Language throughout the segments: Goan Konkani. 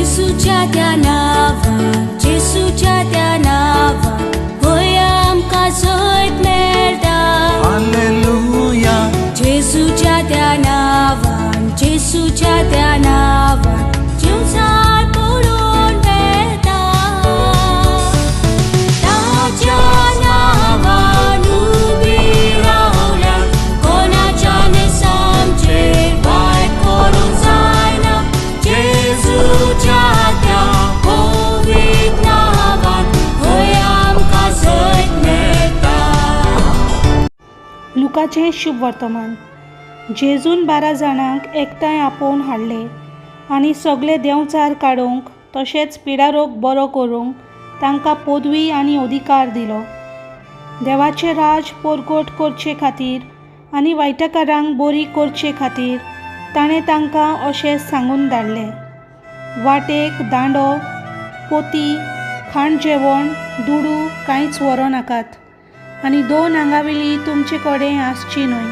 जेजूच्या त्या नांवान, जेजूच्या त्या नांवान, होय आमकां जैत मेळटा. हालेलुया. जेजूच्या त्या नांवान, जेजूच्या त्या नांवान, जिवसार पडून वेता. ताच्या नांवान उबी रावल्यार कोणाच्यान आमचेर वायट करूंक जायना. जेजूच्या त्या पवित्र नांवान होय आमकां जैत मेळटा. लुकाचें शुभ वर्तमान. जेजून 12 जाणांक एकठांय आपोवन हाडले आनी सगळे देंवचार काडूंक तशेंच पिडारोग बरो करूंक तांकां पदवी आनी अधिकार दिलो. देवाचें राज परगट करचे खातीर आनी वायटकारांक बरी करचे खातीर ताणें तांकां अशें सांगून धाडलें, वाटेक दांडो, पोती, खाण जेवण, दुडू कांयच व्हरूं नाकात आनी दोन आंगावेली तुमचे कडेन आसची न्हय.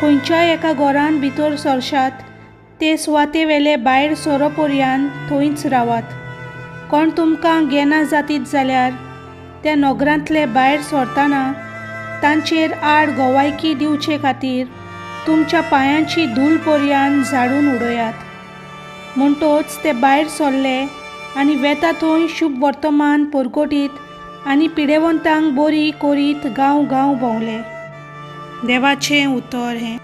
खंयच्याय एका घरान भितर सरशात ते सुवाते वेले भायर सरो पर्यंत थंयच रावात. कोण तुमकां घेना जातीत जाल्यार त्या नगरांतले भायर सरतना तांचेर आड गवायकी दिवचे खातीर तुमच्या पांयांची धूल पर्यंत झाडून उडयात. म्हणटोच ते भायर सरले आनी वेता थंय शुभ वर्तमान परगटीत आनी पिडेवंतांक बरी करीत गांव गांव भोंवले. देवाचें उतर हें.